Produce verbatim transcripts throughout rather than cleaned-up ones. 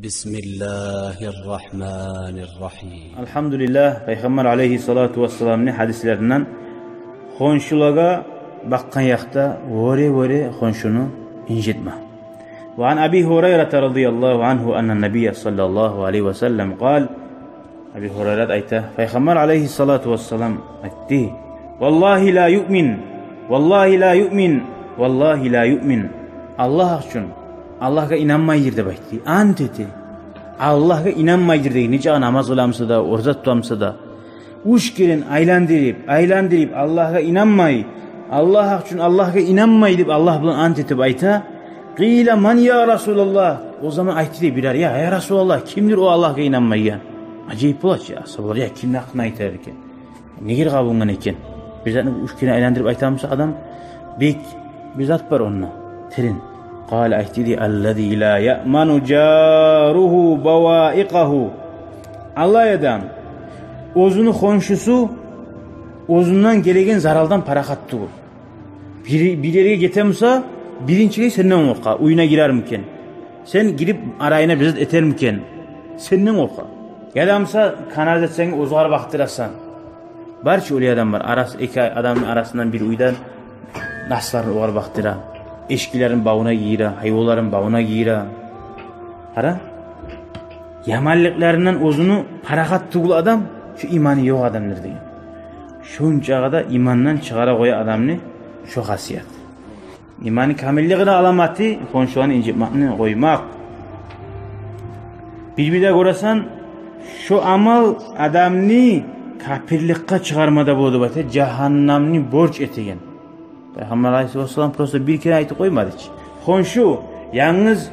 بسم الله الرحمن الرحيم. Алгьамдулиллагь, Пайхаммар алайгьиссалату вассаламны гьадислеринден: хоншулагъа бакъгъан якъда вёре-вёре хоншуну инжитме. وعن أبي هريرة رضي الله عنه أن النبي صلى الله عليه وسلم قال. Аби Гьурайрат айта, Пайхаммар алайгьиссалату вассалам айтды: والله لا يؤمن، والله لا يؤمن، والله لا يؤمن. Аллагь гьакъ учун, Аллагьгъа инанмайдыр деп айтды. Ант эте. Аллагьгъа инанмайдыр деген. Нечакъы намаз къыламса да, ораза тутамса да, уьч керен айландырып, айландырып, Аллагьгъа инанмай, Аллагь гьакъ учун Аллагьгъа инанмай деп Аллагь булан ант этип айта. قيل: من يا رسول الله؟ О заман айтды дей бирер: я, я Расулаллагь, кимдир о Аллагьгъа инанмайгъан? Ажайып бола чы, асгьабалар, я, кимни гьакъында айтар экен? Негер къабулгъан экен? Бир затны уьч керен айландырып айтамса адам, бек бир зат бар онда, терен. قال, айтды дей: الذي لا يأمن جاره بوائقه. Алай адам, оьзюню хоншусу оьзюнден гелеген заралдан парахат тюгюл. Бир, бир ерге гетемсе, биринчилей сенден къоркъа, уьюне гирермикен? Сен гирип арайына бир зат этермикен? Сенден къоркъа. Яда буса канализациягъа оьзюне бакъдырасан. Бар чы олай адам бар, арасы, эки адамны арасындан бир уьйден насларын огъар бакъдыра, эчкилерин бавуна гийире, гьайванларын бавуна гийире. Къара, яманлыкъларындан оьзюню парахат тюгюл адам, шо иманы ёкъ адамдыр деген. Шончагъы да имандан чыгъара къоя адамны шо хасият. Иманны камиллигини аламаты — хоншуланы инжитмекни къоймакъ. Бир-бирде гёресен, шо амал адамны капирликге чыгъарма да бола деп айта, жагьаннамны борч этеген. Пайхаммар алайгьиссалату вассалам просто бир керен айтып къоймады чы. Хоншу янгыз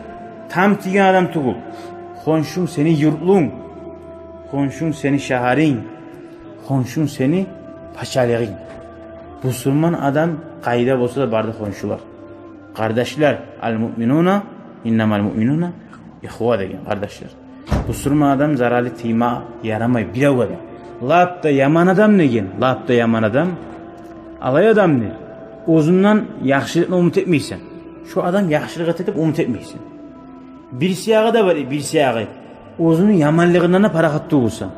там тийген адам тюгюл. Хоншунг сени юртлунг, хоншунг сени шагьарынг, хоншунг сени пачалыгъынг. Бусурман адам къайда болса да барды хоншулар, къардашлар. المؤمنون إنما المؤمنون إخوة деген, къардашлар. Бусурман адам заралы тийме ярамай биревге де. Лап да яман адам деген, лап да яман адам алай адамдыр, оьзюнден яхшылыкъны умут этмейсен. Шо адам яхшылыкъ эте деп умут этмейсен. Бир саягъы да бар, бир саягъы оьзюню яманлыгъындан да парахат тюгюлсен.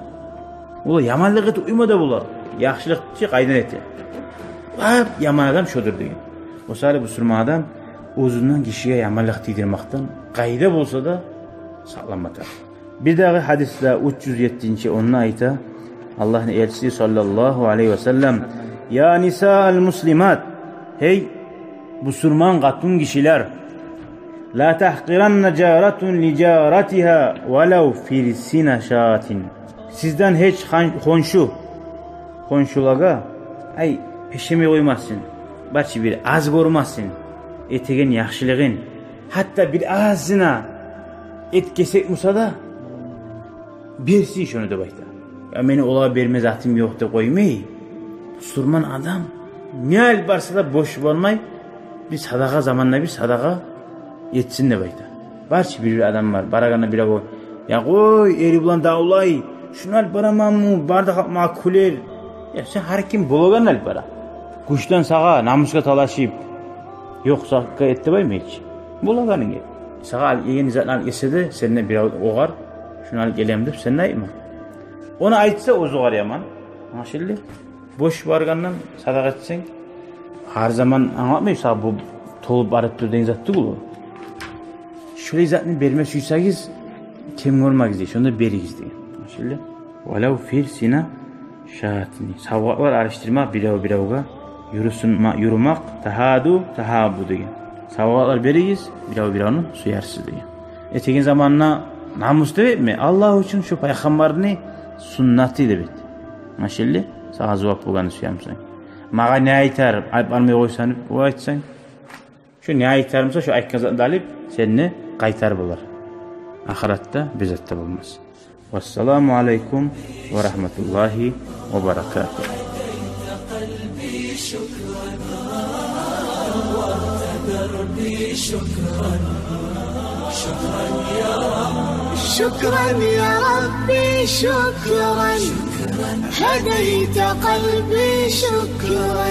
Олар яманлыкъ этип къойма да бола, яхшылыкъ чы къайдан эте? Лап яман адам шодур деген. О саялы бусурман адам оьзюнден гишиге яманлыкъ тийдирмекден къайда болса да сакъланма тарыкъ. Бирдагъы гьадисде, уьч юз еттинчи, онда айта Аллагьны элчиси саллаллагьу алайгьи ва саллам: يا نساء المسلمات, гьей бусурман къатынгишилер, لا تحقرن جارة لجارتها ولو فرس شاة. Сизден гьеч хан-, хоншу хоншулагъа, ай, пешемей къоймасын, бачы бир аз гёрмесин этеген яхшылыгъын. Гьатта бир азына эт-кесек буса да, берсин шону деп айта. Я, мени олагъа берме затым ёкъ деп къоймай, бусурман адам не алып барса да бош бармай, бир садагъа, заманда бир садагъа этсин деп айта. Бар чы бир-бир адамлар, барагъанда бирев: «Я къой, эри булан давлай, шуну алып бараманмы, бары да къалкъма кюлер». Я, сен, гьар ким болагъанны алып бара. Гючден сагъа, намусгъа талашып, ёкъ затгъа эт деп айтмай чы. Болагъанынг эт. Сагъа алып гелген затны алып гелсе де, сенден бирев огъар: «Шуну алып гелем», — деп сен де айтма. Ону айтса, оьзюгъар яман. Англашылды? Бош баргъандан садагъа этсенг, гьар заман, англатмаймы сагъа, бу толуп барып тур деген зат тюгюл о. Шолай затны берме сюйсегиз, кем гёрмегиз дей, шонда беригиз деген. Англашылды? ولو فرس شاة. Савгъатлар алышдырмакъ бирев-биревге, юрюсюн ма-, юрюмек, تحادوا تحابوا деген. Савгъатлар беригиз, бирев-биревню сюерсиз деген. Этеген заманда намус деп этме, Аллагь учун, шу пайхаммарны суннаты деп эт. Англашылды? Сагъа зувап болгъанны сюемсен. Магъа не айтар, алып бармай къойсанг деп о айтсанг, шу не айтарымса, шу айтгъан затны да алып, сени къайтар булар. Ахыратда бир зат да болмас. والسلام عليكم ورحمة الله وبركاته. شكرا يا ربي، شكرا. هديت قلبي، شكرا.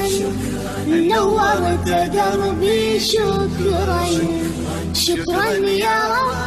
نورت دربي، شكرا. شكرا يا رب.